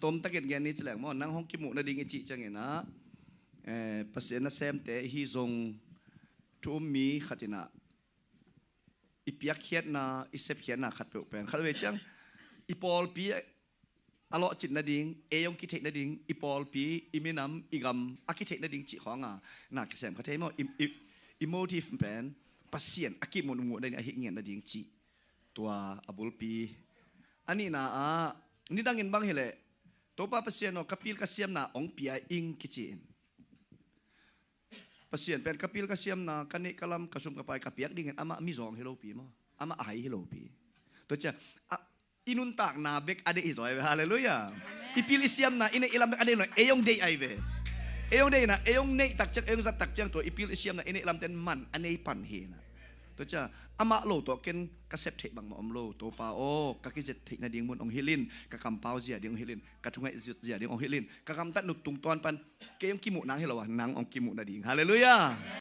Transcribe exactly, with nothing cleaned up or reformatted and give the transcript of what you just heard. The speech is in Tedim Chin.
Tomtakin gen ni ci leng maw, nang hong kimuh nading i cih ciangin ah, eh, Pasian nasemte hi zong thu um mi khat in ah i piakkhiatna, i sepkhiatna khat peuh pen khat vei ciang i pawlpi a lawhcin nading, ei hong kitheih nading, i pawlpi, i minam, i gam a kitheih nading cih khawng a na kisem kha thei maw? I, i, i motive pen Pasian a kimuh muh nading, a hih ngiat nading cih tua a bulpi. A nihna ah, nidangin bang hileh, Topa Pasian aw, ka pil ka siamna hong pia ing kici in. Pasian pen ka pil ka siamna, ka neih ka lam, ka sum ka pai ka piak dingin amah mizawng hi lopi maw? Amah a hai hi lopi. Tua ciang a, i nuntakna bek a deih hi zaw ai ve. Halleluiah. I pil i siamna, i neih i lam bek a deih lo, ei hong deih ai ve. Ei hong deihna, ei hong neih tak ciang, ei hong zat tak ciang, tua i pil i siamna, i neih lamten man a nei pan hi na. Tua ciang amah lo tawh ken ka sep theih bangmah om lo. Topa aw, ka kizet theih nading mun hong hilh in, ka kampau zia ding hong hilh in, ka thungaih zia ding hong hilh in, ka gamtat nut tungtawn pan kei hong kimuh nang hi lo a, nang hong kimuh nading. Halleluiah.